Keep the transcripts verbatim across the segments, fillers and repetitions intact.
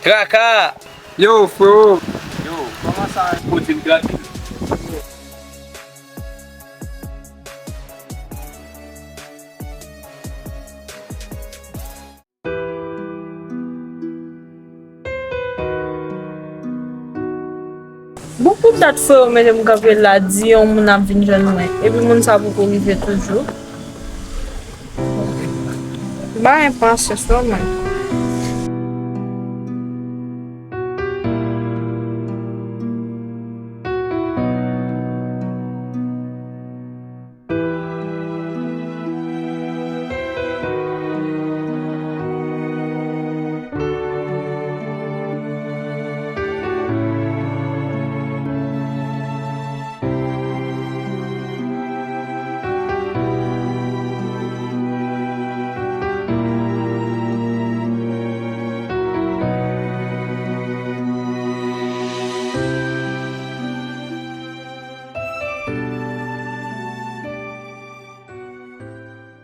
Traka! Yo, frewo! Yo, kòman sa? Poze m trankil. Bon, pou dat frewo mete m kanpe la, di yon moun ap vin jwenn mwen, epi moun sa poko rive toujou. Ba yon pasyans non, mwen.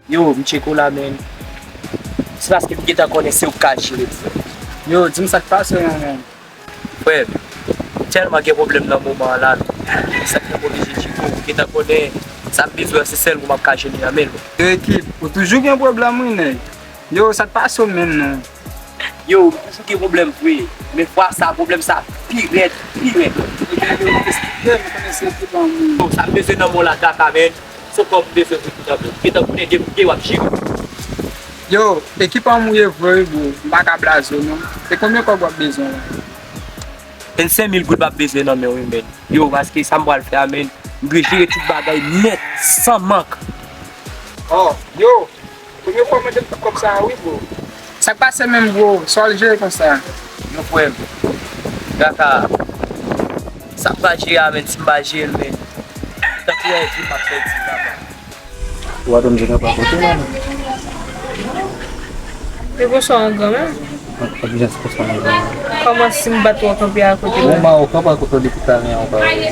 Yo, m tcheke w la, menn. Se paske m gentan konnen se ou k ka jere l, frè. Yo, di m sa k pase w, menn. Frè m, m tèlman gen pwoblèm nan moman an la, menn. Sa k fè m oblije tcheke w. Ou gentan konnen sa m bezwen an, se sèl ou m ap ka jwenn nan men l. Yo, Ekip, ou toujou gen pwoblèm, wi, nèg. Yo, sa k pase w, menn, non? Yo, m toujou gen pwoblèm vre, men fwa sa, pwoblèm sa pi rèd, pi rèd. Ebyen, yo, esplike m, konnen se ki ban moun. Yo, sa m bezwen nan men w la, Traka, menn. Se kòb m bezwen pou tout an, menn. Gentan konnen depi w gen w ap jere. Yo, Ekip an mouye vre, wi, bro. M pa ka blaze w, non. E konbyen kòb w ap bezwen la? Vennsenk mil goud m ap bezwen nan men w, wi, menn. Yo, paske sa m pral fè a, menn, m dwe jere tout bagay nèt, san mank. Oh, yo, premye fwa w mande m tout kòb sa a, wi, bro. Sa k pase menm, bro? Sa w al jere konsa? Yo, frè m, Traka, sa m pral jere a, menn, si m pa jere l, menn, tankou w di m ap pèdi, papa. Ou pa tann jere pa kote la, non? E konsa w an gran menm? Ak, ak jan se konsa w an gran menm. Kòman si m bat ou w ap kanpe akote m? Ou ma ou kanpe akote w depi talè an, ou pa wè.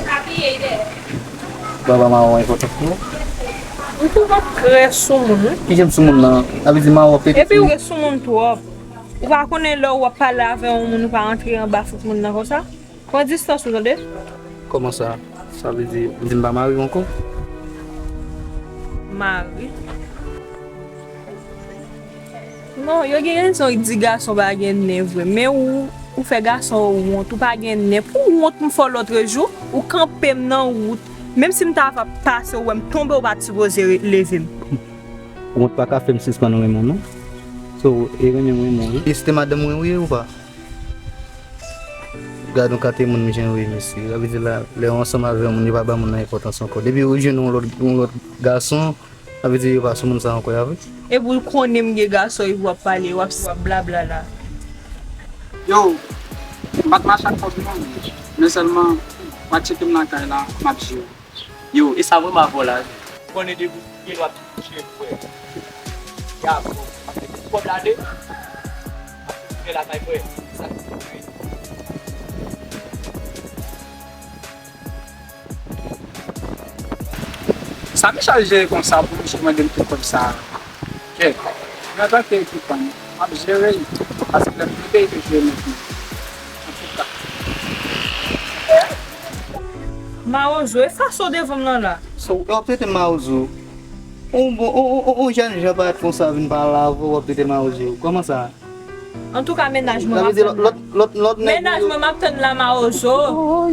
Baba mawon enpòtan pou ou? Ou tou pa krè sou moun, wi. Kijan m sou moun nan? Sa vle di mawon ap pete sou moun? Epi ou ret sou moun twòp. Ou pa konnen lè w ap pale avè yon moun, ou pa antre anba fout moun nan konsa? Pran distans ou, tande? Kòman sa? Sa vle di, di m pa mari w ankò? Mari? Non, yo gen rezon, yo di gason pa gen nen vre. Men ou, ou fè gason yo wont, ou pa gen nen. Pou wont, m fè w lòtrejou, ou kanpe m nan wout. Menm si m ta va pase, ou wè m tonbe, ou pa t sipoze re-, leve m. Wont pa ka fè m sispann renmen w, non. So, e renmen m renmen w, wi. E se te madanm mwen, wi, ou pa? Gad yon kalite moun m jan w ye, mesye. Sa vle di la, lè w ansanm avè yon moun, yo pa ba moun nan enpòtans ankò. Depi yo jwenn yon lòt, yon lòt gason, sa vle di yo pa sou moun sa ankò, ya vre? Epi w konnen m gen gason epi w ap pale, w ap, w ap blabla la. Yo, m pa t mache ak kòb non, men sèlman, w a tcheke m lakay la, m ap jere. Yo, e sa vrèman avè w la, wi. Konnen depi w gen lwa ap touche frè. Ya, bro. Ap fè tout kòb la de. Ap tounen lakay frè. Sa k pi wi. Sa misye al jere konsa pou misye mande m tout kòb sa a? Kèt. Men antanke ekipan, m ap jere l. Paske lè m vin peyi toujou e mèt mwen. Antouka. Mawozo, e fason w devan m nan la. So, w ap trete m mawozo. On bon, on, on, on, on jèn jan parèt konsa vin pale avè w, w ap trete l mawozo. Kòman sa? Antouka, mennaj mwen m ap tann la. Lòt, lòt, lòt nèg ou yo. Mennaj mwen m ap tann la, mawozo.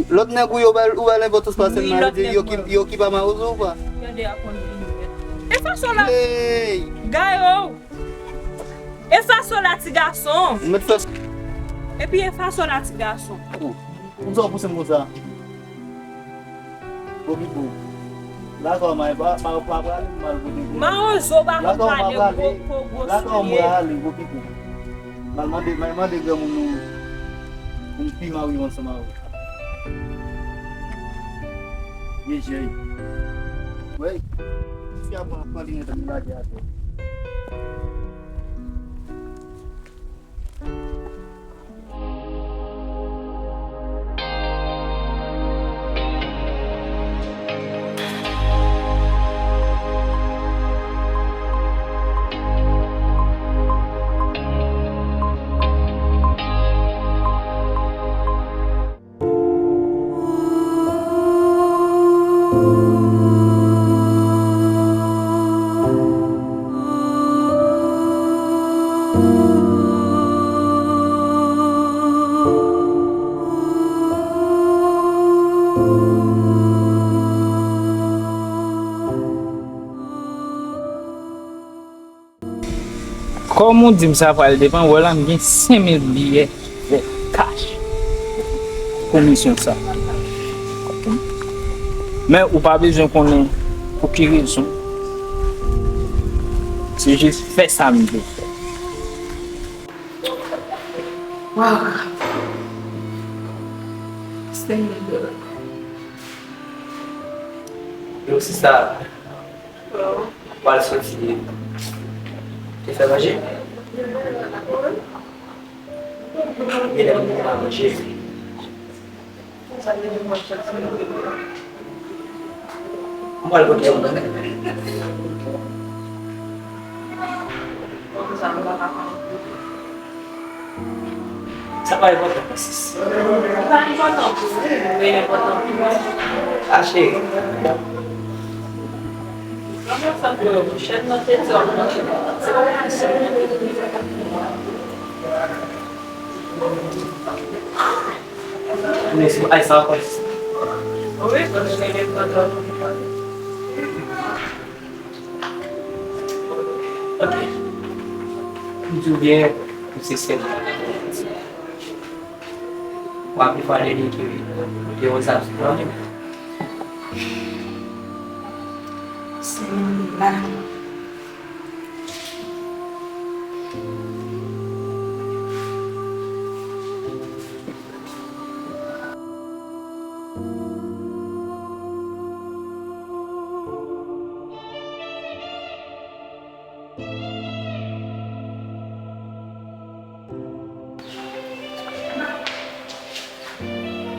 Lòt nèg ou yo ba l, ou ba l enpòtans pase m nan, yo ki, yo ki pa mawozo ou pa? Gade a konn vini mèt. E fason la. Hey! Gayo! E fason la, ti gason. Mèt fè. Epi e fason la, ti gason. Poukisa w pouse m konsa? Gwo pipo. Lakay w, mari pa, pa, pa prale, m al kote gwo. Mawozo pa konn pale, gwo po, gwo soulye. Lakay w, m prale, gwo pipo. M al mande, m al mande granmoun nou pou m pi mari w ansanm avè w. Ye jèy. Wey. Fi a pran, pran linèt an, li lage atè. Kòm ou di m sa pral depann, wè la m gen senk mil biyè vèt kach pou misyon sa. Men ou pa bezwen konnen pou ki rezon. Se jis fè sa m vle fè. Waw. Senk mil dola. Yo, sista, w al soti e fè manje? Genlè m pa manje. Mwen al pote yon. Sa pa enpòtan, sis. Sa enpòtan pou ou, men enpòtan pou mwen. A, cheri. Kòman sa pou yo? Chèn nan te di w ap manje. Mèsi. Ay, sa ankò. Wi, paske li kontan. Ok. M di w byen, m se sèl. W ap vin fwa de li ki te yon zam sou nan men. Se la.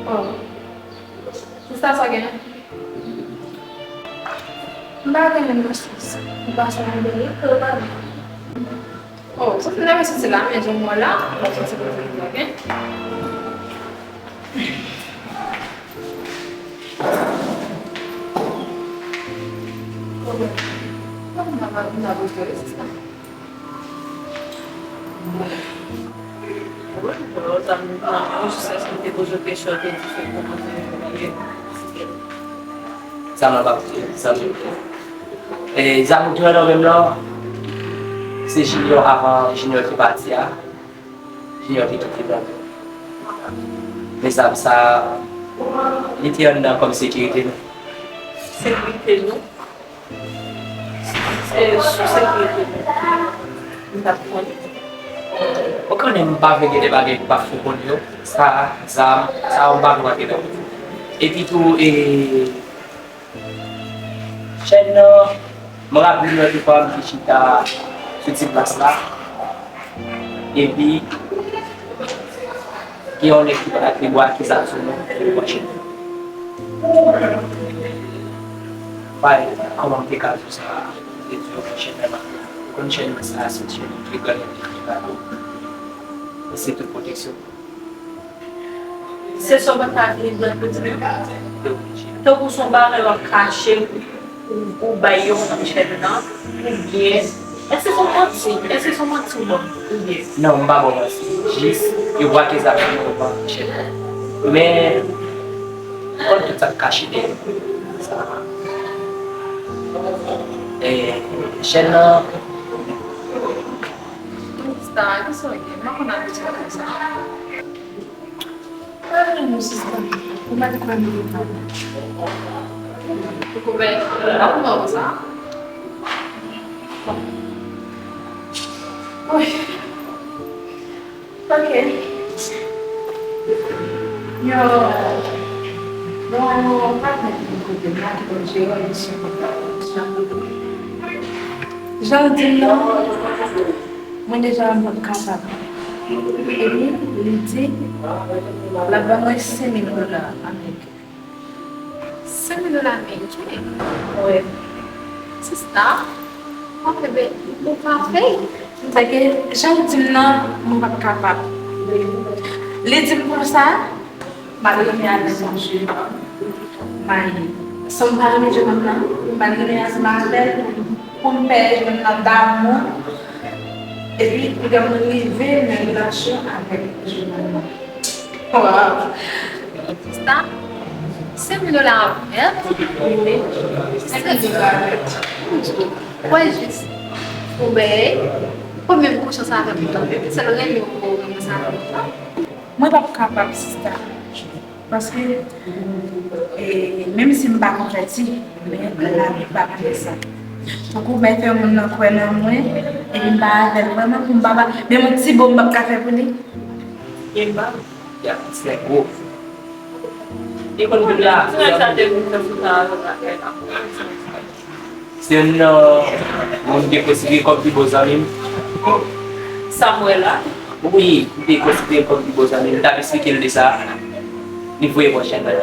Oh. Sista, sa gen? M pa gen menm nan sens. M pa sou yon bèl, ke w pa gen. Oh, soti nan men soti la, men jan w la, m pa soti kote l gen. Kòman? Kòman m ap, m ap retire sista? Sa m ap ap di, sa m ap di. E, zam ou te wè nan men m nan, se Junior avan Junior te pati a. Junior te kite nan men m. Men zam sa, li te anndan kòm sekirite nou. Sekirite nou? Se sou sekirite nou. M t ap pran li. Ou konnen m pa vle gen de bagay m pa foukonn yo. Sa, zam, sa yo m pa vle antre nan yo. Epi tou, e, chèn nan, m raple m nan de fwa m te chita sou ti plas la. Epi, gen yon nèg ki pa t ap gen bwa ki zam sou mwen, ki te pran chèn nan. Bay, kòman m te ka di w sa? M te di w pran chèn nan, konn chèn nan sa, se chèn ki gade ki gade. Se tout pwoteksyon. Se sa w pa ta vle di pou di m? Tankou se yon bagay w ap kache pou, pou bay yo nan chèn nan, oubyen, èske se yon manti? Èske se yon manti w ban m, oubyen? Non, m pa ba w manti. Jis, yo brake zam nan, yo pran chèn nan. Men, konn tout sa k kache dèyè sa. E, chèn nan. Sista, kisa w gen? M pa konn abitye konsa. Ah, non, sista. Ou mèt pran li pou mwen. Ou kouvè, ou pa kouvè konsa. Wi. Ok. Yo. Bon, patnè ki kote m la, ki konn jere misyon konsa. Jan l di m nan, mwen deja m p ap kapab. Epi, li di, l ap ban mwen senk mil dola ameriken. Senk mil dola ameriken? Wi. Sista, mwen, bebe, ou pa fè. Sèke, jan l di m nan, mwen p ap kapab. Li di m konsa, m al renmen avèk yon jèn fanm. Mayi. San m pa renmen jèn fanm nan, m al renmen ansanm avè l pou m pèmèt jèn fanm nan damou. Epi, pou m rive nan relasyon avèk jèn fanm nan. Waw! Sista, senk mil dola avèt? Wi, senk mil dola avèt. Wè jis. Ou bay. Premye m kouche ansanm avèk ou lan, se l renmen ou, ou renmen ansanm avèk ou lan. Mwen p ap kapab, sista. Paske, e, menm si m pa konvèti, men lavi pa mande sa. Tankou bay fè moun nan kwè nan mwen, epi m pa avè l vrèman pou m pa ba, menm yon ti bo m p ap ka fè pou li. Gen ba. Ya, ti nèg gwo. Li konn vin la. Ti nèg sa te vin fè foutan avèk afè la. Se youn nan moun m te konsidere kòm pi bon zanmi m. Sa m wè la? Wi, m te konsidere l kòm pi bon zanmi m. M t ap eksplike l de sa. Li voye mwen chèn nan.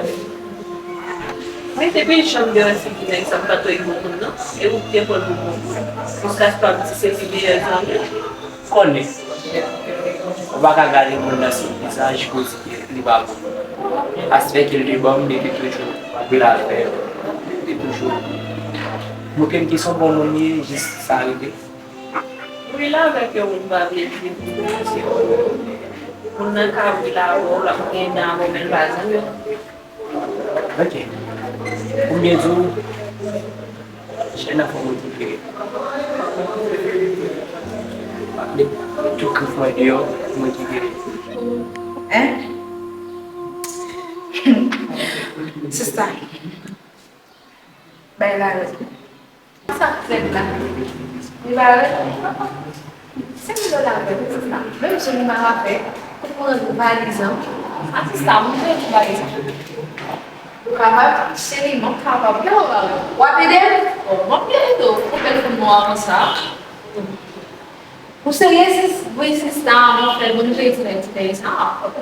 Men te pil janm gen figi nèg sa m pa twò bon moun non. E ou te pran l pou bon moun. Jiskaske m di se pi meyè zanmi. Konnen. Ou pa ka gade moun nan sou vizaj pou di ke li pa bon. Aspè ke l te ban m, li te toujou anpil afè. Li te toujou montre m ke se yon bon moun li ye, jis sa rive. Wi, la avèk yon moun pa vle di moun nan ka wi la avè w, l ap gen dan avè w, men l pa zanmi w. Ok. Pou m byen di w, chèn nan fò m rekipere. M ap met tout grif mwen deyò pou m rekipere. Hein? Sista, bay la rèd. Sa k rèd la? Li pa rèd? Senk dola rèd, sista. Menm jan li pa ka fè pou pran valiz lan. A sista, mwen te di valiz lan. Ou kapab, cheri, mwen kapab. Lè w pa wè. W ap ede m? Bon, mwen ap ede w. Ou bèl fanm nwa konsa. Ou serye, sis? Wi, sista, mwen fè bon jwe ti nèg ti nèg sa. Ou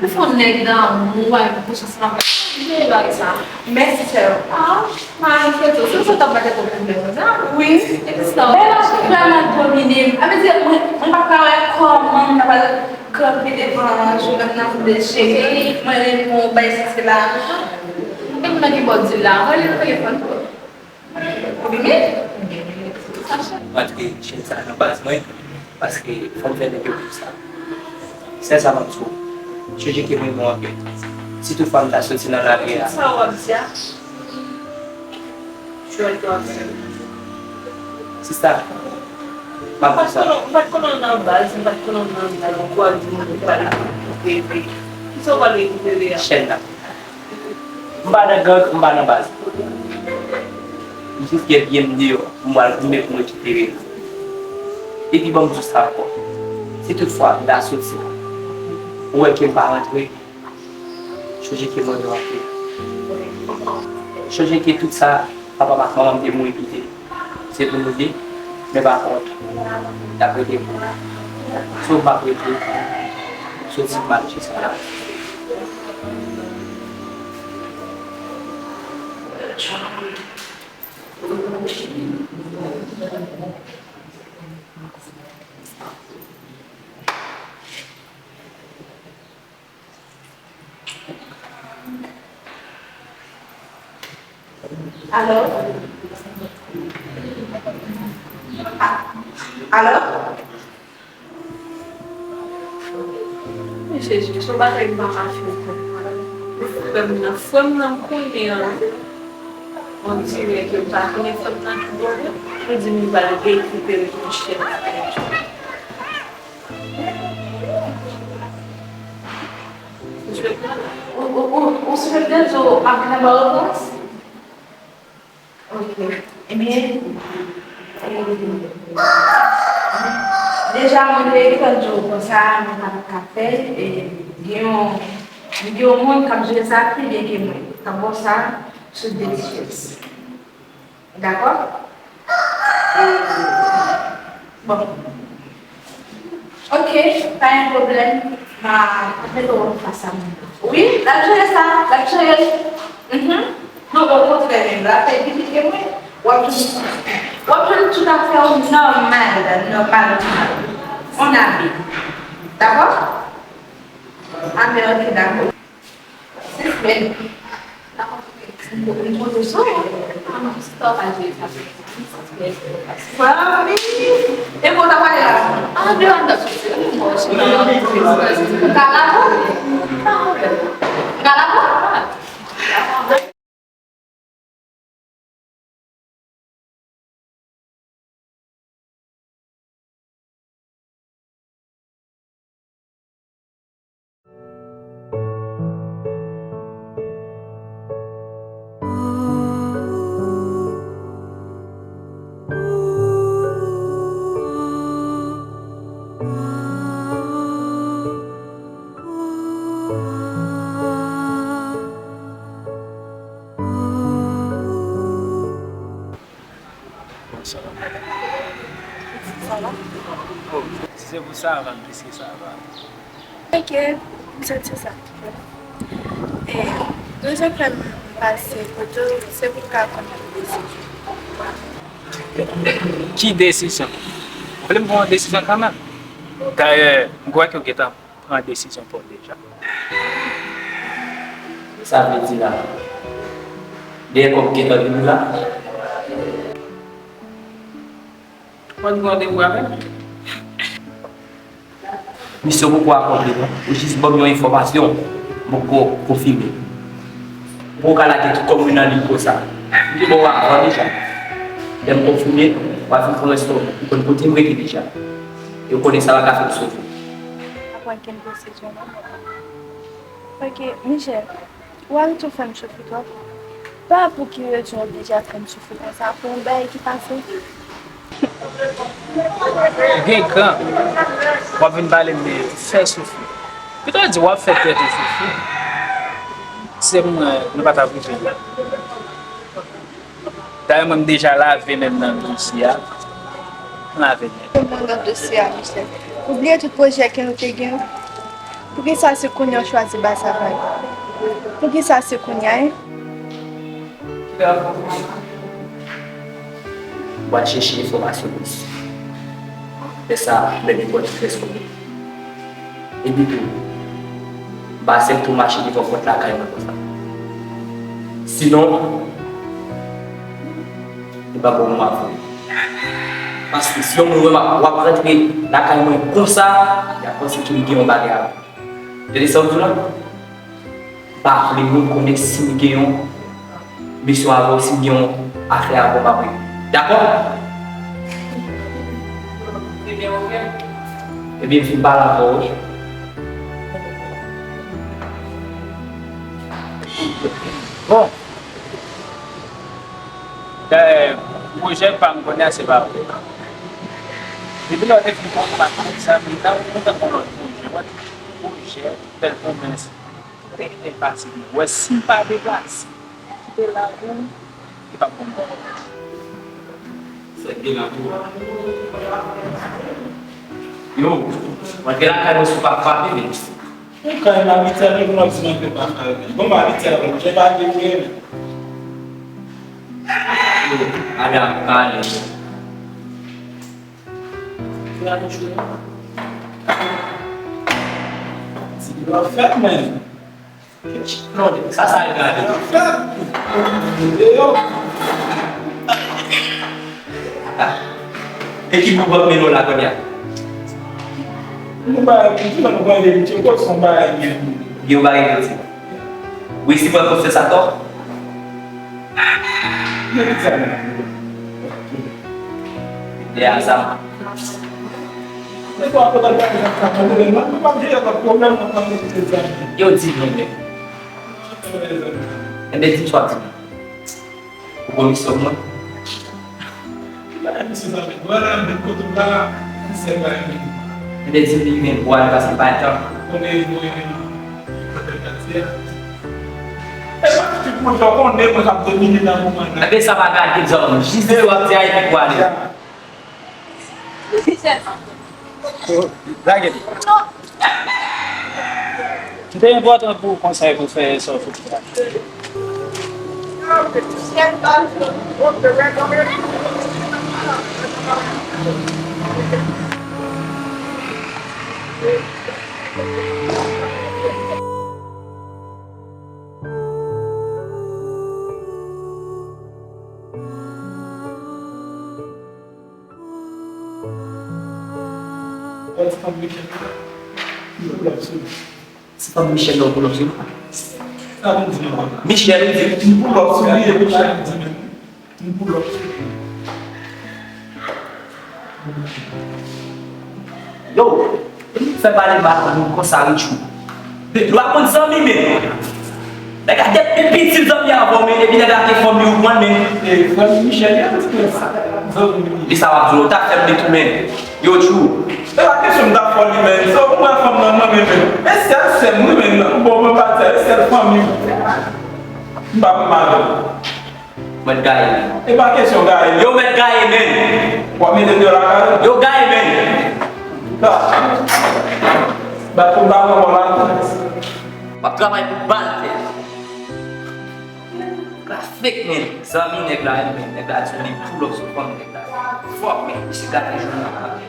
fè yon nèg damou, w al kouche ansanm avè l. Ki bagay sa? Mèsi, sè. Ah, pa enkyete w. Se w sot ap ba tèt ou pwoblèm konsa? Wi. Epi sa w... Bèl ap vrèman domine m. A vle di, mwen, mwen pa ka wè kòman m ta pral kanpe devan Jovenn nan pou di l, cheri, mwen renmen w, bay sa, se la. E moun nan ki bò w di l la, rele l telefòn pou ou. Ou vini? Rantre chèn sa nan baz mwen, paske fò m fè nèg yo konn sa. Sèl sa m ap di w, chonje ke mwen bon anpil. Si toutfwa m ta soti nan lari a. Sa w ap di a? Jwèt w ap fè. Sista, m ap di sa. M pa t konn w nan baz, m pa t konn w nan baz, ou ap di m ou pral rekipere. Kisa w pral rekipere a? Chèn nan. M pa nan gang, m pa nan baz. M jis gen pye m deyò, m pral goumen pou m rekipere l. Epi ban m di w sa ankò. Si toutfwa m ta soti, ou wè ke m pa rantre, chonje ke mwen rantre. Chonje ke tout sa papa m ak manman m te mouri kite. Se pou nou de, men pa kont, n ap rete pou nou. Si w p ap rete, soti m al jis la. Alo? A-, alo? Jezi, se yon bagay m pa ka fè konprann. Frè m nan, frè m nan m konnen an. On dirè ke m pa konnen frè m nan ki bò l. Yo di m li pral rekipere yon chèn. Ou, ou, ou, ou swete Dye ap nan ba w repons? Ok. Ebyen, e, deja mwen te tann Dye konsa, mwen pa t ka fè, e, gen yon, gen yon moun k ap jere sa pi byen ke mwen, k ap ba w sa sou de chèz. Dakò? Bon. Ok, pa gen pwoblèm. Ma, ma mete w anfas a moun nan. Wi, l ap jere sa, l ap jere l. Mhm. Non, okontrè, menm, l ap fè pi pit ke mwen. W ap jwenn, w ap jwenn tout afè w nòmal, nòmal, nòmal. On a vu. Dakò? Amen, ok, dakò. Sis, men. M konte sou ou. Mami, sis, pa jwe sa. Mami, e bon, ta pale la. Ah, de an, ta sou se. Ou ka la, non? Ou ka la, non? Sa va? Oh, si se pou sa, m ap di se sa va. Ok, m santi sa. E, rezon k fè m pase kote w, se pou m ka konnen desizyon. Ki desizyon? Ou vle m pran yon desizyon kanmenm? Dayè, m kwè ke w gentan pran desizyon pa w deja. Sa vle di la, dèyè kòb gentan vini la? Mwen gen randevou avè l. Misyon poko akonpli non. Ou jis ban m yon enfòmasyon, m poko konfime. Ou poko ka lage tout kòb mwen nan liy konsa. M te ba w avan deja. Lè m konfime, w a vin pran rès kòb ou. Ou konn kote m rete deja. E ou konnen sa pa ka fè m sove. Pa pran kenn desizyon non. Ok, Michel, ou arete w fè m soufri twòp. Pa pou ki rezon w oblije ap fè m soufri konsa pou yon bagay ki pase? Ou gen kran, w ap vin pale m de fè soufri. Pito w di w ap fè tèt ou soufri. Se mwen, nou pa t ap rive la. Dayè, mwen, m deja lave men m nan dosye a. M lave nèt. Kòman nan dosye a, Michel? Ou bliye tout pwojè ke nou te gen? Poukisa se kounye a w chwazi ba sa vag? Poukisa se kounye a, en? Mwen al chèche enfòmasyon plis. Lè sa, lè li pran ti rès kòb. Epi tou, m pa aksepte w mache devan pòt lakay mwen konsa. Sinon, li pa bon pou mwen avè w. Paske si yon moun wè m ap, w ap rantre lakay mwen konsa, y ap panse ke li gen yon bagay avè w. Tande sa w di la? M pa vle moun konnen si m gen yon misyon avè w, si m gen yon afè avè w, m ap regle. Dakò? Ebyen, ok. Ebyen, fin pale avè w, wi. Bon. Dayè, pwojè pa m konnen a se pa ou. Depi lè w te fin pran kontak avèk sa, m ta konn yon lòt pwojè. Mwen te gen pwojè, bèl pwomès. Te enpasib. Wè, si m pa deplase, kite la pou ou, li p ap bon pou ou. Sa k gen la pou ou? Yo, w antre lakay mwen si w pa frape, men. Ou kay m abitye avè w, m ap di mwen ke pa kay mwen. Bon, m abitye avè w, jan pa gen mwen. Yo, ale a, ale. Di yo fèt, men. Non, sa, sa al gade. Fèt. Yo. E ki boug w ap mennen w la kounye a? Nou pa di nan nou pran de misye kot son bagay gen. Gen yon bagay gen ti. Wi, si mwen konfyans atò. Gen ki sa menm? De a sa. Se kwa kote al pale sa tande men mwen pa gen lòt pwoblèm nan pale de zam. Yo di nou men. Enben di m sa w ap di m. Ou konn istwa mwen? Bagay misye sa menm. Wè la menm kote m la, misye bay menm. Enben di m li menm pou ale paske pa gen tan. Konnen mwen kote m ap di a. E pa tout moun sa w konnen mwen k ap domine nan moman nan. Enben sa pa gade zòm, jis di w ap di a epi pou ale. Lage li. Li te enpòtan pou w konsa pou fè sa w fouti a. Wè ti fanm Michel la, li pull up sou li. Ti fanm Michel la, ou pull up sou li? Sa vin di menm papa. Michel, ou di? Li pull up sou li, epi sa vin di menm. Li pull up sou li. Yo, fè pale mal moun konsa, Richou. Lwa konn zanmi menm. Nèg la te pi pitit zanmi avè w, men epi nèg la te fanm li, ou pran l, men. E, frè m Michel, li ap di mwen sa. Zanmi li. Li sa w ap di w, ou ta fè m detounen. Yo, Tchou. Se pa kesyon m ta fè w li, men. Se ou mwen fanm nan mwen, men, men. E sèl sè m, wi, men, nan bon, mwen pa di sa, e sèl fanmi m. M pa pran mal. Mèt gaye, men. E pa kesyon gaye, men. Yo mèt gaye, men. W ap mete m deyò lakay ou? Yo gaye, men. Sa. Bat pou m pa pran kòb la. W ap travay pou bal tèt. Nèg la fake, men. Zanmi nèg la, men. Nèg la di li pull up sou fanm nèg la. Fòk, men. Misye gate jounen an.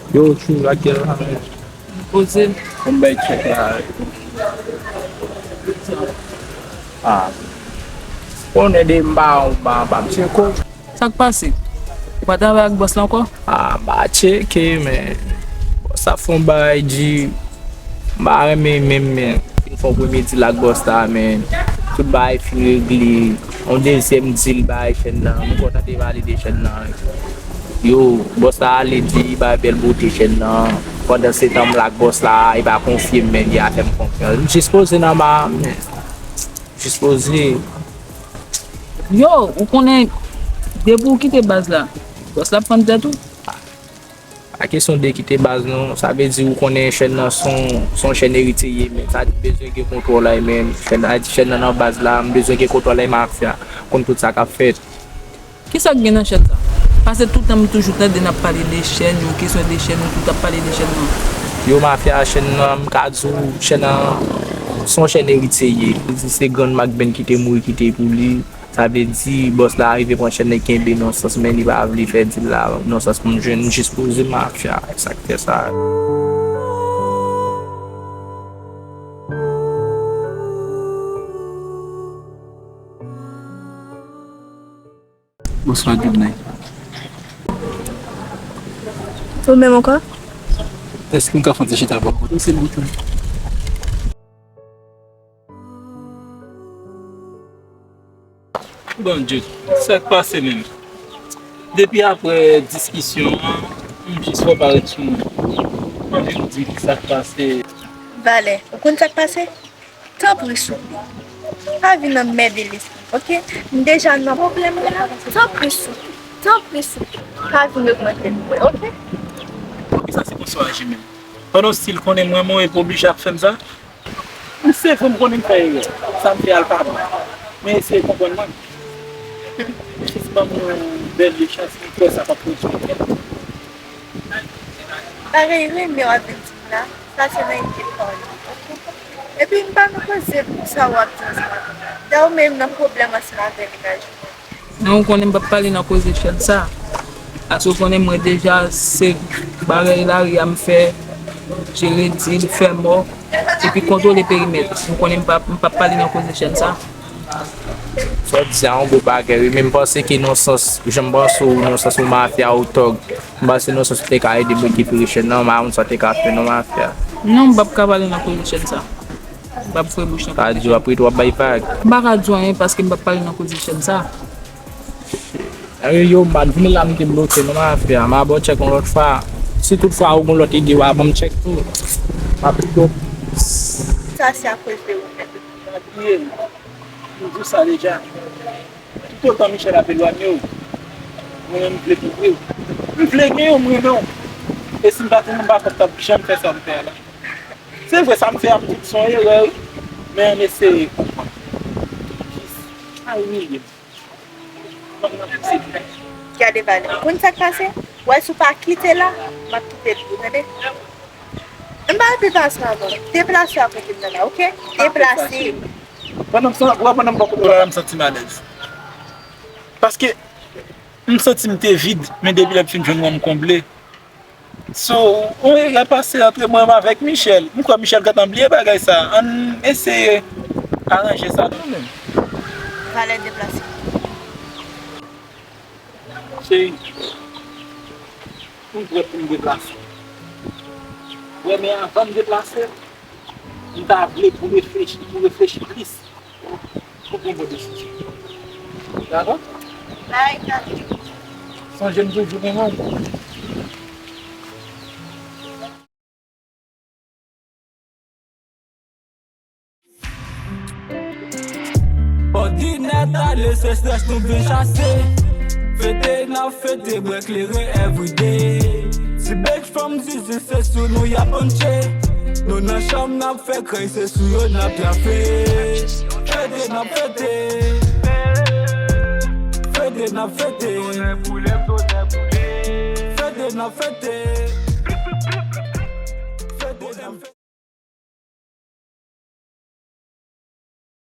Yo, tchou, lage la, men. Poze. Konbyen chèk la? Ah. Konnen de m pa, m pa, m pa tcheke w. Sa k pase? Ou pa travay ak bòs la ankò? Ah, m pa tcheke, men bòs la fè yon bagay di, m pa renmen menm, men fin fè yon premye deal ak bòs la, men tout bagay fin regle. Yon dezyèm deal bay chèn nan, m kontan de pale de chèn nan. Yo, bòs la ale di bay bèl bote chèn nan. Pandan se tan m la ak bòs la, li pa konfye m, men li a fè m konfyans. M jis poze nan ba, men jis poze. Yo, ou konnen, depi ou kite baz la, bòs la ap fann tèt ou. Pa kesyon de kite baz non, sa vle di ou konnen chèn nan son, son chèn eritye ye, men sa di m bezwen gen kontwòl la, men chèn, a di chèn nan nan baz la, m bezwen gen kontwòl la, mafya, konn tout sa k ap fèt. Kisa k gen nan chèn sa? Pase tout tan m toujou tande n ap pale de chèn, yo kesyon de chèn, yo tout ap pale de chèn nan. Yo mafya chèn nan, m ka di w, chèn nan, son chèn eritye ye. Li di se grann Mac Ben ki te mouri, kite pou li. Sa vle di, bòs la rive pran chèn nan kenbe nan sans, men li pa vle fè deal la nan sans pou m jwenn, m jis poze mafya, sa k fè sa. Bonswa, Djoudnay. Ou menm ankò? Èske m ka fè yon ti chita avè w? Ou se bon. Bon, Djoud, sa k pase menm? Depi apre diskisyon an, m jis wè w parèt sou mwen. M anvi w di m ki sa k pase. Valè, ou konn sa k pase? Tanpri souple, pa vin anmède lespri m, oke? M deja nan pwoblèm mwen la, tanpri souple, tanpri souple, pa vin ogmante l pou mwen, oke? Poukisa se konsa w aji menm? Pandan w still konnen m renmen w epi w oblije ap fè m sa? M se vre m konnen m fè erè, sa m fè a l pa bon, men eseye konprann mwen. Jis ban m yon dènye chans, m kwè sa p ap pwodui ankò. Bagay renmen w ap vin di m la, sa se nan ide pa w li, oke? Epi m pa nan koze pou sa w ap di ansanm avè m la. Dayè ou menm nan pwoblèm ansanm avè mennaj ou. Non, ou konnen m p ap pale nan koze chèn sa. Paske ou konnen mwen deja se bagay lari a m fè, jere dil, fè mò, epi kontwole perimèt. Ou konnen m p ap, m p ap pale nan koze chèn sa. Sa w di a yon bon bagay, wi, men m panse ke nan sans, jan m panse w, nan sans ou mafya, ou tòg, m panse nan sans ou te ka ede m rekipere chèn nan, m pa konn sa w te ka fè non mafya. Non, m p ap ka pale nan koze chèn sa. M p ap fre bouch nan koze chèn. Sa di w ap rete w ap bay vag. M pa ka di w anyen paske m p ap pale nan koze chèn sa. Anyen yo, m pa t vini la m te bloke non mafya, m a ba w tchèk yon lòt fwa. Si tout fwa ou gen lòt ide w a ban m tchèk tou. M ap pito. Sa se akoz de ou menm. Pa bliye, m di w sa deja. Toutotan Michel ap elwanye w, mwen menm m vle kouvri w. M vle gen w, m renmen w. E si m pa t renmen w, m pa kwè m t ap janm fè sa m fè a la. Se vre, sa m fè a, m di w se yon erè, wi. Men ann eseye konprann. Jis pa imilye m. Fanm nan pouse m. Gade valè. Ou konn sa k pase? Wè, si w pa kite la, m ap kite l pou ou, tande? M pa anvi pase ankò. Deplase a kote m nan la, oke? Deplase. Pandan m san-, wè, pandan m bò kote w la, m santi m alèz. Paske m santi m te vid, men depi lè m fin jwenn ou an, m konble. So, yon erè pase antre mwen avèk Michel. M kwè Michel gentan bliye bagay sa. Ann eseye aranje sa nou menm. Valè deplase. Cheri, m prèt pou m deplase. Wè, men avan m deplase, m ta vle pou reflechi, pou reflechi plis. Pou pran bon desizyon. Dakò? Bye, Daddy. Sonje m toujou renmen w. Òdinè ale, se strès nou vin chase. Fete n ap fete, bwè kleren everyday. Si bèk fanm zizi, se sou nou y ap panche. Nou nan chanm n ap fè krèy, se sou yo n ap trape. Fete n ap fete. Fete n ap fete. Fete n ap fete.